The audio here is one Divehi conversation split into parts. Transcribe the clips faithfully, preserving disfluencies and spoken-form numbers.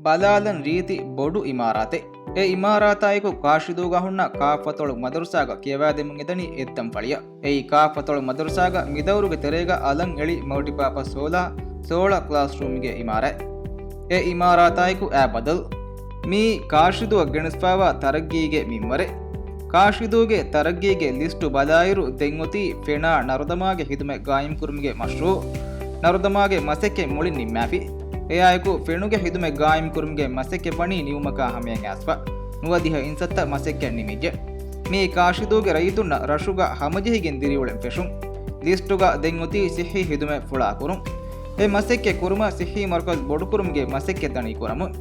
ބަލާލަން ރީތި ބޮޑު އިމާރާތެއް. އެ އިމާރާތާއެކު ކާށިދޫގަ ހުންނަ ކާފަތޮޅު މަދަރުސާގަ ކިޔަވާދެމުން އެދަނީ އެއްދަންފަޅިއަށް. އެއީ ކާފަތޮޅު މަދަރުސާގަ މިދައުރުގެ ތެރޭގަ އަލަށް އެޅި މަގުޓިބާ ޕަސް ހޯލާ ސޯޅަ ކްލާސްރޫމްގެ އިމާރާތް. އެ އިމާރާތާއެކު އާ ބަދަލު. މިއީ ކާށިދޫއަށް ގެނެސްފައިވާ ތަރައްގީގެ މިންވަރެއް. ކާށިދޫގެ ތަރައްގީގެ ލިސްޓު ބަލާއިރު، ދެން އޮތީ ފެނާ ނަރުދަމާގެ ހިދުމަތް ގާއިމްކުރުމުގެ މަޝްރޫއު. ނަރުދަމާގެ މަސައްކަތް މުޅިން ނިންމާފި. އެއާއެކު ފެނުގެ ހިދުމަތް ގާއިމްކުރުމުގެ މަސައްކަތް ވަނީ ނިމުމަކާ ހަމަޔަށް އައިސްފަ. ނުވަދިހަ އިންސައްތަ މަސައްކަތް ނިމިއްޖެ. މިއީ ކާށިދޫގެ ރައްޔިތުންނަށް ރަށުގަ ހަމަޖެހިގެން ދިރިއުޅެން ފެށުން. ލިސްޓުގަ ދެން އޮތީ ސިއްހީ ހިދުމަތް ފުޅާކުރުން. އެ މަސައްކަތް ކުރުމަށް ސިއްހީ މަރުކަޒު ބޮޑުކުރުމުގެ މަސައްކަތް ދަނީ ކުރަމުން.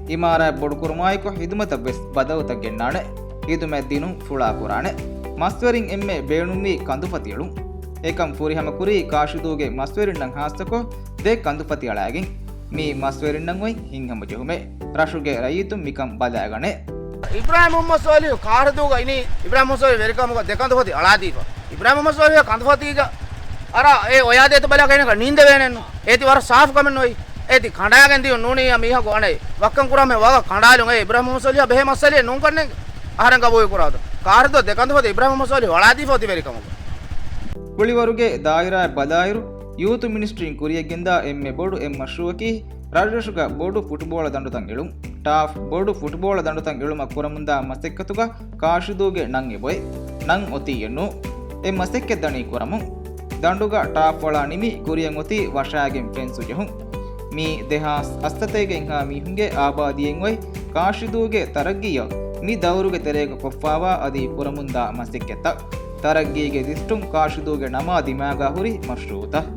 އިމާރާތް ބޮޑުކުރުމާއެކު ހިދުމަތަށް ވެސް ބަދަލުތައް ގެންނާނެ. ހިދުމަތް ދިނުން ފުޅާކުރާނެ. މަސްވެރިން އެންމެ ބޭނުންވީ ކަނދުފަތިއެޅުން. އެކަން ފުރިހަމަކުރީ ކާށިދޫގެ މަސްވެރިންނަށް ހާއްސަކޮށް ދެ ކަނދުފަތި އަޅާގެން. މިއީ މަސްވެރިންނަށް އޮތް ހިތްހަމަޖެހުމެއް. ރަށުގެ ރައްޔިތުން މިކަން ބަލާގަނޭ. އިބްރާހިމް މުހައްމަދު ސޯލިހު ކާށިދޫގަ އިނީ އިބްރާހިމް މުހައްމަދު ސޯލިހު ވެރިކަމުގަ ދެ ކަނދުފަތި އަޅާދީފަ. އިބްރާހިމް މުހައްމަދު ސޯލިހު ކަނދުފަތީގަ އަރާ އެ އޮޔާ ދޭތަ ބަލާ ގައިނަކަށް ނީނދެވޭނެއްނު. އޭތި ވަރަށް ސާފު ކަމެއް ނުވެ. އޭތި ކަނޑާގެން ދިޔުން ނޫނީ މީހަކު އަނެއް ވައްކަން ކުރާމެ ވަގަށް ކަނޑާލުން. އެ އިބްރާހިމް މުހައްމަދު ސޯލިހު ބެހޭ މައްސަލައެއް ނޫން ކަންނޭނގެ. އަހަރެން ގަބޫލު ކުރާތަ؟ ކާށިދޫ ދެ ކަނދުފަތި އިބްރާހިމް މުހައްމަދު ސޯލިހު އަޅާދީފަ އޮތީ ވެރިކަމުގަ. ކުޅިވަރުގެ ދާއިރާއަށް ބަލާއިރު، ޔޫތު މިނިސްޓްރީން ކުރިޔަށްގެންދާ އެންމެ ބޮޑު އެއް މަޝްރޫއަކީ، ރަށްރަށުގަ ބޮޑު ފުޓުބޯޅަ ދަނޑުތައް އެޅުން. ޓާފް ބޮޑު ފުޓުބޯޅަ ދަނޑުތައް އެޅުމަށް ކުރަމުންދާ މަސައްކަތުގަ ކާށިދޫގެ ނަން އެބައޮތް. ނަން އޮތީއެއްނު. އެ މަސައްކަތް ދަނީ ކުރަމުން. ދަނޑުގަ ޓާފް އަޅާ ނިމި ކުރިއަށް އޮތީ ވަށާގެން ފެންސު ޖެހުން. މީ ދެހާސް އަށްސަތޭކައެއްހާ މީހުންގެ އާބާދީއެއް އޮތް ކާށިދޫގެ ތަރައްގީއަށް މި ދައުރުގެ ތެރޭގަ ކޮށްފާވާ އަދި ކުރަމުންދާ މަސައްކަތްތައް. ތަރައްގީގެ ލިސްޓުން ކާށިދޫގެ ނަމާ ދިމާގާ ހުރި މަޝްރޫއުތައް.